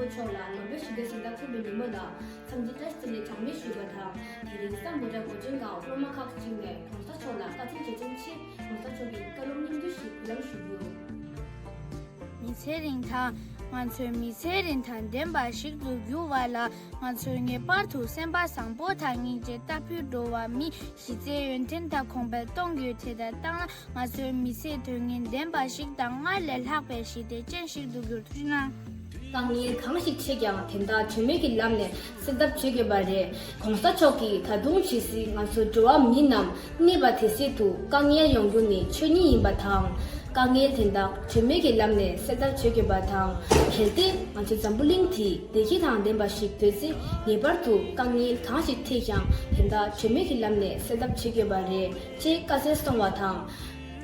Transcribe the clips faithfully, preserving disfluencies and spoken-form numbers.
མཆོག་ལ་ནོ་བེལ་ཞི་བདེའི་གཟེངས་རྟགས་ཐོབ་པའི་ཉིན་མོ་ལ་འཚམས་འདྲི་བཀྲ་ཤིས་བདེ་ལེགས་གྲངས་མེད་ཞུས་པ་དང་། དེ་རིང་སམ་བྷོ་ཊ་སྒོ་ཆེན་སྒང་སློབ་མ་ཁག་ཅིག་ནས་༸གོང་ས་མཆོག་ལ་བཀའ་དྲིན་རྗེས་དྲན་ཆེད་༸གོང་ས་མཆོག་གི་བཀའ་སློབ་སྙིང་བསྡུས་ཤིག་འབུལ་ལམ་ཞུ་རྒྱུ། མི་ཚེ་རིང་ཐང་། ང་ཚོའི་མི་ཚེ་རིན་ཐང་ལྡན་པ་ཞིག་ཏུ་འགྱུར་བ་ལ། ང་ཚོས་ངེས་པར་དུ་སེམས་པ་བཟང་པོ་དང་སྙིང་རྗེ་ལྟ་བུའི་འགྲོ་བ་མིའི་གཞི་རྩའི་ཡོན་ཏན་དང་གོང་འཕེལ་གཏོང་རྒྱུའི་ཆེད་དུ་བཏང་ན། ང་ཚོའི་མི་ཚེ་དོན་སྙིང་ལྡན་པ་ཞིག་དང་སྔར་ལས་ལྷག་པའི་ཞི་བདེ་ཅན་ཞིག་ཏུ་འགྱུར་ཐུབ་ན། དཀའ་ངལ་གང་ཞིག་འཕྲད་ཀྱང་དེ་དག་གྲོས་མོལ་གྱི་ལམ་ནས་སེལ་ཐབས་བྱེད་དགོས་པ་རེད། ༸གོང་ས་མཆོག་གིས་ད་དུང་ཇི་སྲིད་ང་ཚོ་འགྲོ་བ་མི་རྣམས་གནས་པ་དེ་སྲིད་དུ་དཀའ་ངལ་ཡོང་རྒྱུ་ནི་ཆོས་ཉིད་ཡིན་པ་དང་། དཀའ་ངལ་དེ་དག་གྲོས་མོལ་གྱི་ལམ་ནས་སེལ་ཐབས་བྱེད་དགོས་པ་དང་། གལ་ཏེ་ང་ཚོ་འཛམ་བུ་གླིང་འདི་བདེ་སྐྱིད་དང་ལྡན་པ་ཞིག་འདོད་ཚེ། ངེས་པར་དུ་དཀའ་ངལ་གང་ཞིག་འཕྲད་ཀྱང་དེ་དག་གྲོས་མོལ་གྱི་ལམ་ནས་སེལ་ཐབས་བྱེད་དགོས་པ་རེད། ཅེས་བཀའ་སྩལ་སོང་བ་དང་།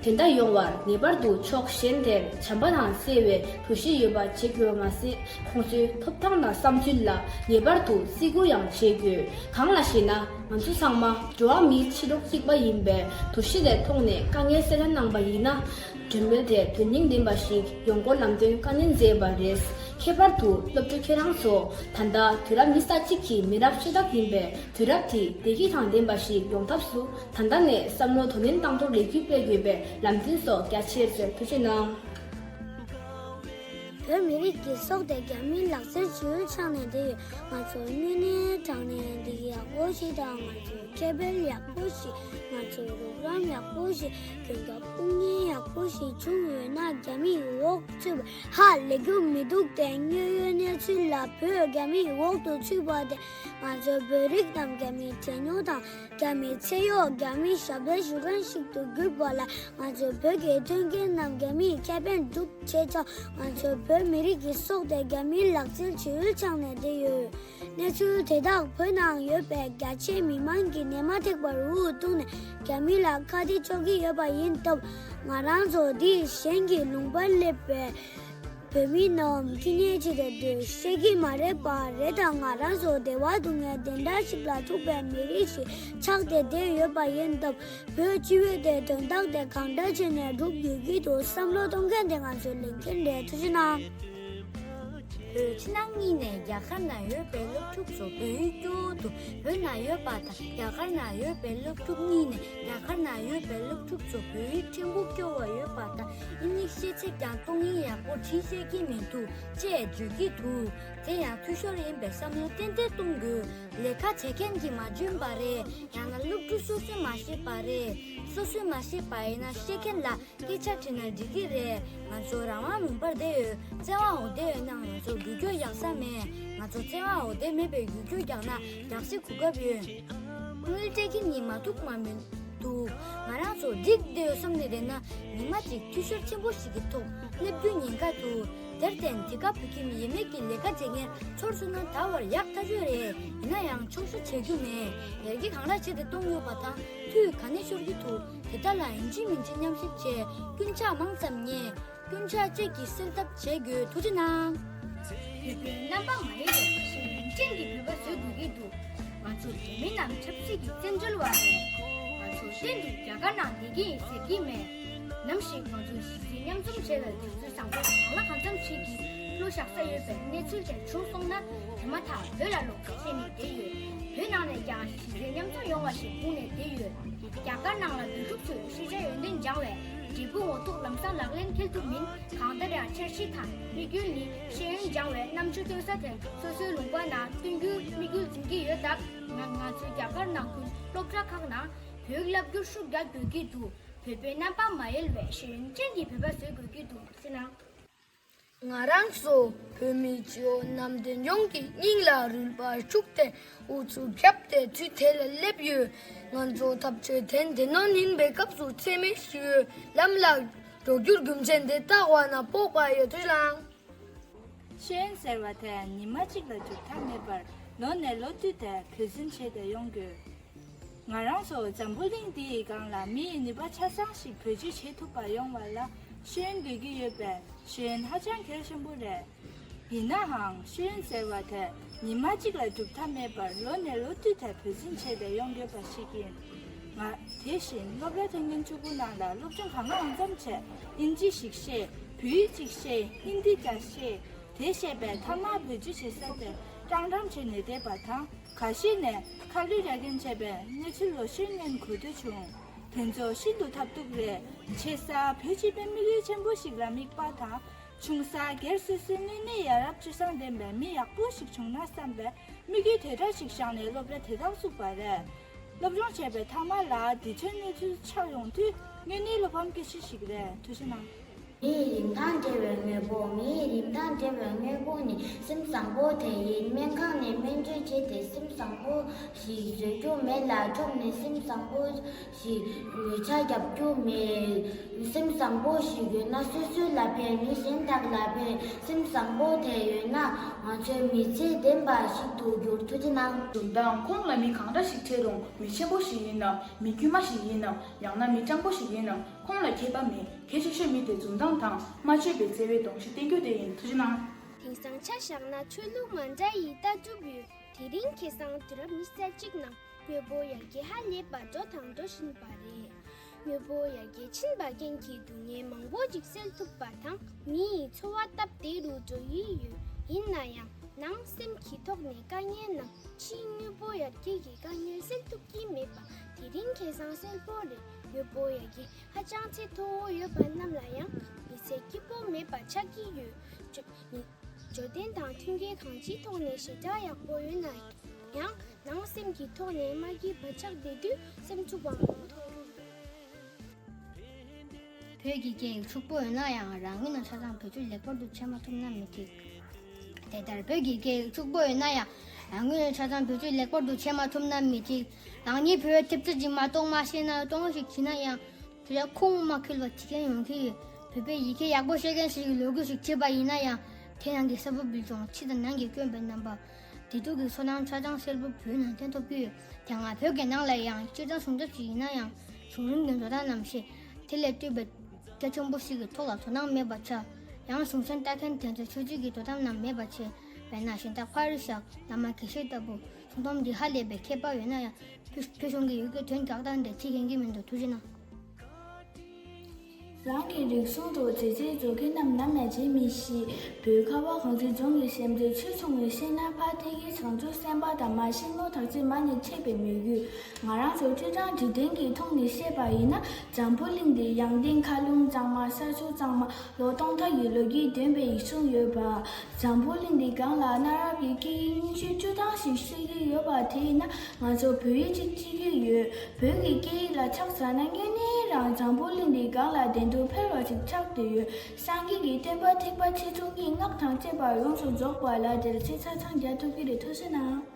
དེ་འདྲ་ཡོང་བར་ངེས་པར་དུ་ཕྱོགས་གཞན་དེར་བྱམས་པ་དང་བརྩེ་བའི་འདུ་ཤེས་ཡོད་པ་བྱེད་དགོས་པ་མ་ཟད། ཁོང་ཚོའི་ཐོབ་ཐང་དང་བསམ་ཚུལ་ལ་ངེས་པར་དུ་བརྩི་བཀུར་ཡང་བྱེད་དགོས། གང་ལགས་ཤེ་ན། ང་ཚོ་ཚང་མ་འགྲོ་བ་མིའི་ཕྱི་ལོགས་གཅིག་པ་ཡིན་པའི་འདུ་ཤེས་དེ་མཐོང་ནས་དཀའ་ངལ་སེལ་ཐབས་གནང་པ་ཡིན་ན། གྲོས་མོལ་དེ་དོན་སྙིང་ལྡན་པ་ཞིག་ཡོང་སྐོར་ལམ་སྟོན་བཀའ་ནན་མཛད་པ་རེད། ཁྱད་པར་དུ་སློབ་ཕྲུག་ཁྱེད་རང་ཚོ་ད་ལྟ་དུས་རབས་ཉི་ཤུ་རྩ་གཅིག་གི་མི་རབས་ཤེས་རབ་ཡིན་པས། དུས་རབས་དེ་བདེ་སྐྱིད་དང་ལྡན་པ་ཞིག་ཡོང་ཐབས་སུ། ད་ལྟ་ནས་བསམ་བློ་དོ་ནན་གཏང་ཐོག་ལས་འགུལ་སྤེལ་དགོས་པའི་ལམ་སྟོན་སོགས་རྒྱ་ཆེར་བསྩལ། ཐུགས་རྗེ་གནང་། བོད་མི་རིགས་ཀྱི་སྲོག་དེ་རྒྱ་མིའི་ལག་རྩལ་བྱིའུའི་ཕྱག་ནས་བསྡད་ཡོད། ང་ཚོ་དངོས་གནས་དྲང་གནས་འདི་ཡག་པོ་ཞིག་དང་། ང་ཚོ་ཁེ་ཕན་ཡག་པོ་ཞིག་ང་ཚོ་རོགས་རམ་ཡག་པོ་ཞིག་གྱོན་ཆས་དཔུང་གཉེན་ཡག་པོ་ཞིག་བྱུང་ཡོད་ན། རྒྱ་མིའི་འོག་ཚུད་པ་ཧ་ལས་རྒྱུ་མི་འདུག་སྟེ། དངོས་ཡོད་གནས་ཚུལ་ལ་བོད་རྒྱ་མིའི་འོག་ཏུ་ཚུད་པ་དེ་ང་ཚོའི་བོད་རིགས་དང་རྒྱ་མིའི་བྲེལ་ཉོ་དང་། རྒྱ་མིའི་ཚེ་གཡོག་རྒྱ་མིའི་ཞབས་ལས་ཞུ་མཁན་ཞིག་ཏུ་གྱུར་པ་ལ། ང་ཚོའི་བོད་ཀྱི་མཐུན་རྐྱེན་རྣམས་རྒྱ་མིས་ཁེ་ཕན་སྒྲུབ་བྱེད་ཆོག་ང་ཚོའི་བོད་མི་རིགས་ཀྱི་སྲོག་དེ་རྒྱ་མིའི་ལག་རྩལ་བྱིའུའི་ཕྱག་ནས་བསྡད་ཡོད། གནས་ཚུལ་དེ་དག་བོད་ནང་ཡོད་པའི་རྒྱ་ཆེའི་མི་མང་གིས་ནད་མ་ཐེག་པར་འུ་ཐུག་ནས་རྒྱ་མི་ལ་ཁ་གཏད་གཅོག་གི་ཡོད་པ་ཡིན་སྟབས། ང་རང་ཚོ་འདི་གཞན་གྱི་ལུང་པར་སླེབས་པའི་བོད་མི་རྣམས་ཁྱི་ཉལ་ཅི་རེད་འདུག་ཤེས་ཀྱི་མ་རེད་པ། རེད་ད། ང་རང་ཚོ་བདེ་བ་སྡུག་བསྔལ་དེ་འདྲ་ཞིག་ལ་ཐུག་པའི་མི་རིགས་ཤིག་ཆགས་ཏེ་བསྡད་ཡོད་པ་ཡིན་སྟབས། བོད་སྤྱི་བོད་དེ་དོན་དག་དེ་གང་འདྲ་བྱས་ནས་སྒྲུབ་དགོས་ཀྱི་འདུག་བསམ་བློ་གཏོང་མཁན་དེ་ང་ཚོའི་ལས་འགན་རེད། ཐུགས་རྗེ་གནང་། བོད་ཕྱི་ནང་གཉིས་ནས་རྒྱ་གར་ན་ཡོད་པའི་སློབ་ཕྲུག་ཚོ་བོད་ཡིག་སྐྱོ་བོ་འདུག་བོད་ན་ཡོད་པ་དང་རྒྱ་གར་ན་ཡོད་པའི་སློབ་ཕྲུག་གཉིས་ནས་རྒྱ་གར་ན་ཡོད་པའི་སློབ་ཕྲུག་ཚོ་བོད་ཡིག་ཕྲན་བུ་སྐྱོ་བ་ཡོད་པ་དང་། ཨིན་ལིཤ་ཤེས་ཚད་ཀྱང་གཏོང་ཡིག་ཡག་པོ་བྲིས་ཤེས་ཀྱི་མི་འདུག་ཅེས་བརྗོད་ཀྱི་འདུག་དེ་ཡང་འཐུས་ཤོར་ཡིན་པའི་བསམ་བློ་ཏན་ཏན་གཏོང་དགོས། ལས་ཀ་བྱེད་མཁན་གྱིས་མ་འཇོན་པ་རེད། ཡང་ན་སློབ་ཕྲུག་སོ་སོས་མ་ཤེས་པ་རེད། སོ་སོས་མ་ཤེས་པ་ཡིན་ན་ཤེས་མཁན་ལ་སྐད་ཆ་དྲིས་ན་འགྲིག་གི་རེད། ང་ཚོ་རང་དབང་ལུང་པར་བསྡད་ཡོད། བཙན་དབང་འོག་བསྡད་ཡོད་ན་ང་ཚོ་འགུལ་སྐྱོད་རྒྱག་ས་མེད། ང་ཚོ་བཙན་དབང་འོག་བསྡད་མེད་པའི་འགུལ་སྐྱོད་རྒྱག་ན་རྒྱག་སའི་གོ་སྐབས་ཡོད། དངུལ་སྤྲད་མཁན་གཉིས་མ་ཐུག་མ་མི་འདུག་ང་རང་ཚོ་འགྲིག་བསྡད་ཡོད་བསམ་ནས་བསྡད་ན་ཉི་མ་གཅིག་འཐུས་ཤོར་ཆེན་པོ་ཞིག་གི་ཐོག་སླེབས་རྒྱུའི་ཉེན་ཁ་འདུག་དེར་བརྟེན་དེ་ག་བོད་ཁྱིམ་ཡས་མས་ཀྱི་ལས་ཀ་བྱེད་མཁན་ཚོར་སོང་ན་ད་བར་ཡག་ཐག་ཆོད་རེད། ཡིན་ན་ཡང་ཆོག་ཤེས་བྱེད་རྒྱུ་མེད། ཡར་རྒྱས་གང་འདྲ་བྱས་ཏེ་གཏོང་ཡོད་པ་དང་འཐུས་ག་ནས་ཤོར་གྱི་འདུག་དེ་དག་ལ་ཡིན་གཅིག་མིན་གཅིག་མཉམ་ཞིབ་བྱས། རྐུན་ཇག་མང་ཙམ་རྙེད། རྐུན་ཇག་བཅས་ཀྱིས་སེལ་ཐབས་བྱེད་དགོས། ཐུགས་རྗེ་གནང་། བོད་པའི་རྣམ་པ་མ་ཡལ་བའི་ཤེས་ཡོན་ཅན་གྱི་བོད་པ་བཟོ་དགོས་ཀྱི་འདུག་ང་ཚོ་བོད་མི་རྣམས་ཆབ་སྲིད་ཀྱི་བཙན་བྱོལ་བ་རེད། ང་ཚོ་གཏན་དུ་རྒྱ་གར་ནང་བསྡད་ཀྱི་ཡིན་ཟེར་གྱི་མེད། ནམ་ཞིག་ང་ཚོ་གཞི་རྩའི་མཉམ་འཛོམས་བྱས་པའི་དུས་ཚོད་བཟང་པོ་གང་ལ་གང་འཚམ་ཞིག་གི་བློ་བཞག་ས་ཡོད་པའི་གནས་ཚུལ་དེ་བྱུང་སོང་ན། དེ་མ་ཐག་བོད་ལ་ལོག་ཆེད་ནས་བསྡད་ཡོད། བོད་ནང་ནས་ཀྱང་གཞི་རྩའི་མཉམ་འཛོམས་ཡོང་བ་ཞིག་དགོངས་ནས་བསྡད་ཡོད། རྒྱ་གར་ནང་ལ་བོད་ཕྲུག་ཚོས་ཤེས་བྱ་ཡོན་ཏན་སྦྱང་བའི་འབྲས་བུ་ངོ་ཐུག་ལམ་སང་ལག་ལེན་འཁེལ་ཐུབ་མིན། གང་ལྟར་ཡང་འཆར་གཞི་དང་དམིགས་ཡུལ་ནི་ཤེས་ཡོན་སྦྱང་བའི་རྣམ་དཔྱོད་སྟོན་ས་དེར་སོ་སོའི་ལུང་པ་ནང་བསྟུན་རྒྱུའི་དམིགས་ཡུལ་འཛིན་གྱི་ཡོད་སྟབས། ང་ང་ཚོའི་རྒྱ་གར་ནང་ཁུལ་སློབ་གྲྭ་ཁག་ནང་བོད་ཡིག་བསླབ་རྒྱུར་ཤུགས་རྒྱག་དགོས་ཀྱི་འདུག་བོད་པའི་རྣམ་པ་མ་ཡལ་བའི་ཤེས་ཡོན་ཅན་གྱི་བོད་པ་བཟོ་དགོས་ཀྱི་འདུག་ཟེར་ན། ང་རང་ཚོ་བོད་མི་སྤྱི་བོ་གནམ་བསྟན་སྐྱོང་གི་སྙིང་ལ་རུས་པ་བཅུག་སྟེ་ཨུ་ཚུགས་བརྒྱབ་སྟེ་དུས་དེ་ལ་སླེབས་ཡོད། ང་ཚོ་ཐབས་ཇུས་དེ་འདི་ནོ་ཡིན་པའི་སྐབས་སུ་ཚད་མེད་ཞུ་ལམ་ལ་འགྲོ་རྒྱུར་རྒྱུ་མཚན་དེ་བཏགས་པ་ན་སྤོབས་པ་ཡོད། ཐུགས་རྗེ་གནང་། ཤེས་ཡོན་ཟེར་བ་དེ་ཉི་མ་གཅིག་ལ་འགྲུབ་ཐབས་མེད་པར་ལོ་ནས་ལོ་བསྟུད་དེ་བུད་ཟིན་བྱས་ཏེ་ཡོང་དགོས། ང་རང་ཚོ་འཛམ་བུ་གླིང་འདིའི་སྒང་ལ་མི་ཡི་ནུས་པ་ཆ་ཚང་ཞིག་བེད་སྤྱོད་བྱེད་ཐུབ་པ་ཡོང་བ་ལ་ཤེས་ཡོན་དགོས་ཀྱི་ཡོད་པས་ཤེས་ཡོན་ཧ་ཅང་གལ་ཆེན་པོ་རེད། ཡིན་ནའང་ཤེས་ཡོན་ཟེར་བ་དེ་ཉི་མ་གཅིག་ལ་འགྲུབ་ཐབས་མེད་པར་ལོ་ནས་ལོ་བསྟུད་དེ་བུད་ཟིན་བྱས་ཏེ་ཡོང་དགོས་པ་ཞིག་ཡིན། ང་དེ་བཞིན་སློབ་གྲྭ་ཐོན་མཁན་བཅུ་དགུ་ནང་ལ་སློབ་སྦྱོང་གང་འཚམ་བྱས། ཨིན་ཇི་ཞིག་ཤེས། བོད་ཡིག་ཅིག་ཤེས། ཧིན་དི་ཅིག་ཤེས། དེ་བཤད་པའི་མཐའ་མ་བེད་སྤྱོད་བྱེད་ས་དེ་སྤྲང་སྤྲང་བྱས་ནས་བསྡད་པ་དང་། ཁ་ཤས་ནས་ཁ་ལུད་རྒྱག་མཁན་བྱས་པའི་གནས་ཚུལ་ལོ་ཤས་སྔོན་གོ་ཐོས་བྱུང་། དེ་ཚོ་ཤིན་ཏུ་ཐབས་སྡུག་རེད། ཆེ་ས་བོད་སྤྱི་པའི་དམིགས་ཡུལ་ཆེན་པོ་ཞིག་ལ་དམིགས་པ་དང་། ཆུང་ས་སྒེར་སོ་སོའི་དངོས་གནས་ཡ་རབས་སྤྱོད་བཟང་ལྡན་པའི་མི་ཡག་པོ་ཞིག་བྱུང་ན་བསམ་པའི་དམིགས་ཡུལ་དེ་འདྲ་ཞིག་བཞག་ནས་སློབ་གྲྭ་དེ་གར་བཙུགས་པ་རེད། སློབ་སྦྱོང་བྱས་པའི་མཐའ་མ་ལ་འདི་ཚོའི་གནས་ཚུལ་ཆགས་ཡོང་དུས་དངོས་གནས་བློ་ཕམ་སྐྱེ་གཞི་ཞིག་རེད། ཐུགས་རྗེ་གནང་། མིའི་རིན་ཐང་འབྲེལ་བའི་དངོས་པོ། མིའི་རིན་ཐང་འབྲེལ་བའི་དངོས་པོ་ནི་སེམས་བཟང་པོ་དེ་ཡིན། སྨན་ཁང་ནས་སྨན་བཅོས་བྱས་ཏེ་སེམས་བཟང་པོ་ཞིག་བཟོ་རྒྱུ་མེད་ལ། ཁྲོམ་ནས་སེམས་བཟང་པོ་ཞིག་ཉོ་ཆ་རྒྱག་རྒྱུ་མེད། སེམས་བཟང་པོ་ཞིག་ཡོད་ན་སོ་སོ་ལ་ཕན། མི་གཞན་དག་ལ་ཕན། སེམས་བཟང་པོ་དེ་ཡོད་ན་ང་ཚོའི་མི་ཚེ་བདེན་པ་ཞིག་ཏུ་འགྱུར། ཐུགས་རྗེ་གནང་། འཛུམ་མདངས་ཁོང་ལ་མི་གང་འདྲ་ཞིག་འཕྲད་རུང་། མི་ཆེན་པོ་ཞིག་ཡིན་ནམ། མི་དཀྱུས་མ་ཞིག་ཡིན་ནམ། ཡང་ན་མི་སྤྲང་པོ་ཞིག་ཡིན་ནམ། ཁོང་ལ་ཁྱད་པར་མེད། གལ་ཆེ་ཤོས་མི་དེ་འཛུམ་མདངས་དང་སྨྲ་བརྗོད་པའི་བརྩེ་བའི་གདོང་གཤིས་བསྟན་རྒྱུ་དེ་ཡིན། ཐུགས་རྗེ་གནང་། དེང་སང་ཆ་བཞག་ན་ཆོས་ལུགས་མ་འདྲ་ཡི་ལྟ་གྲུབ་ཡོད། དེ་རིང་ཁ་སང་དུས་རབས་ཉི་ཤུ་རྩ་གཅིག་ནང་དངོས་པོ་ཡར་རྒྱས་ཧ་ལས་པ་འགྲོ་དང་འགྲོ་བཞིན་པ་རེད། དངོས་པོ་ཡར་རྒྱས་ཕྱིན་པ་རྐྱེན་གྱིས་སྡུག་བསྔལ་མང་པོ་ཅིག་སེལ་ཐུབ་པ་དང་། མི་ཡི་འཚོ་བ་སྟབས་བདེ་རུ་འགྲོ་ཡི་ཡོད། ཡིན་ན་ཡང་ནང་སེམས་ཀྱི་ཐོག་ནས་དཀའ་ངལ་ནམ། ཕྱིའི་དངོས་པོ་ཡར་རྒྱས་ཀྱི་དཀའ་ངལ་སེལ་ཐུབ་ཀྱི་མེད་པ་དེ་རིང་ཁ་སང་གསལ་པོ་རེད། དངོས་པོ་ཡར་རྒྱས་ཧ་ཅང་ཆེས་མཐོ་བོ་ཡོད་པ་རྣམས་ལ་ཡང་མི་ཚེ་སྐྱིད་པོ་མེད་པ་ཆགས་ཀྱི་ཡོད། འབྱོར་ལྡན་དང་མཐུན་རྐྱེན་གང་ཅིའི་ཐོག་ནས་ཞེ་དྲག་ཡག་པོ་ཡོད་ན་ཡང་། ནང་སེམས་ཀྱི་ཐོག་ནས་མ་སྐྱིད་པ་ཆགས་བསྡད་དུས་སེམས་འཚབ་པ་མང་པོ་མཐོང་གི་ཡོད། བོད་ཀྱི་སྐད་ཡིག་ཕྱུག་པོ་ཡོད་ན་ཡང་རང་ངོས་ནས་ཆ་ཚང་བེད་སྤྱོད་ལེགས་པར་དུ་བྱེད་མ་ཐུབ་ན་མི་འགྲིག་དེ་ལྟར་བོད་ཀྱི་སྐད་ཡིག་ཕྱུག་པོ་ཡོད་ན་ཡང་རང་ངོས་ནས་ཆ་ཚང་བེད་སྤྱོད་ལེགས་པར་དུ་བྱེད་མ་ཐུབ་ན་མི་འགྲིག་རང་ཉིད་བོད་ཡིག་ཐེབས་རྩ་ཅིག་མ་གཏོགས་མ་ཤེས་ན་གཏོང་ཞིག་བྱེད་ན་ཡང་། དེ་ལ་ཁུངས་མ་འཁྱོལ་བ་བྱེད་མཁན་ཡོང་གི་ཡོད། བོད་པའི་ཡི་གེ་ཡག་པོ་ཤེས་མཁན་ཞིག་གི་ལོ་རྒྱུས་ཤིག་བྱས་པ་ཡིན་ན་ཡང་། དེ་ནང་གི་ས་བབ་ལུས་སྦྱོང་ཕྱི་དང་ནང་གི་སྐྱོན་པའི་རྣམ་པ། བདེ་སྡུག་གི་ཚོར་སྣང་ཆ་ཚང་གསལ་པོ་བོད་ནང་བསྟན་ཐུབ་ཀྱི་ཡོད། དེ་སྔ་བོད་ཀྱི་ནང་ལ་ཡང་སྤྱིར་བཏང་སྲུང་སྐྱོབ་ཅིག་ཡིན་ན་ཡང་། གཞུང་རིམ་གྱི་འགྲོ་སྟངས་རྣམ་བཤད། དེ་ལས་བཏུས་པའི་རྒྱ་ཆེན་པོ་ཞིག་གི་ཐོག་ལ་དོ་སྣང་མེད་པ་ཆགས། ཡང་གཞུང་ཆེན་ལྟ་མཁན་དེ་ཚོས་ཆོས་བརྒྱུད་ཀྱི་དོ་དམ་རྣམས་མེད་པ་བྱས། དཔེར་ན་གཞན་དག་ཕ་རི་ཤག་བླ་མ་དགེ་བཤེས་ལྟ་བུ་སྲུང་སྐྱོབ་འདི་ཧ་ལས་པའི་ཁྱད་པར་ཡོད་ན་ཡང་། བོད་བོད་གཞུང་གི་ཡུལ་སྐད་དོན་རྒྱག་སྟངས་དེ་བྱེད་མཁན་གྱི་མི་འདུག་ཐུགས་རྗེ་གནང་། རང་གི་རིག་གཞུང་དུ་བྱས་རྗེས་འཇོག་མཁན་རྣམས་ནམ་ཡང་བརྗེད་མི་ཤེས། བོད་ཁ་བ་གངས་ཅན་ལྗོངས་ཀྱི་ཞབས་འདེགས་ཆོས་ཆུང་ངུས་བཤད་ན། ཕ་སྟེ་གི་བྱང་ཆུབ་སེམས་དཔའ་དང་མ་ཤེས་ངོ་ཐག་ཆོད་མ་ནས་ཆད་པའི་མོས་གུས། ང་རང་ཚོ་སྤྱིར་བཏང་འཇིག་རྟེན་གྱི་ཐོག་ནས་བཤད་པ་ཡིན་ན། འཛམ་བུ་གླིང་འདི་ཡང་སྟེང་མཁའ་རླུང་གཙང་མ། ས་ཆུ་གཙང་མ། ལོ་སྟོང་ཕྲག་གི་ལོ་རྒྱུས་ལྡན་པའི་ཡིག་ཆུང་ཡོད་པ། འཛམ་བུ་གླིང་འདི་སྒང་ལ་གནའ་རབས་ཀྱི་སྐད་ཡིག་ཉི་ཤུ་བཅུ་ཐམ་ཞིག་བཤད་ཀྱི་ཡོད་པ་དེ་ཡིན་ན། ང་ཚོ་བོད་ཡིག་ཅིག་སྐྱེ་གི་ཡོད། བོད་ཀྱི་སྐད་ཡིག་ལ་ཆ་བཞག་ན་དངོས་གནས་རང་འཛམ་བུ་གླིང་འདི་སྒང་ལ་བདེ་སྡུག་འཕེལ་བ་ཞིག་ཆགས་བསྡད་ཡོད། སངས་རྒྱས་ཀྱི་བསྟན་པ་ཐེག་པ་ཆེ་ཆུང་གཉིས་སྔགས་དང་བཅས་པ་ཡོངས་སུ་རྫོགས་པ་ལ་དེར་ཆེ་ཆ་ཚང་རྒྱག་ཐུབ་ཀྱི་རེད། ཐུགས་རྗེ་གནང་།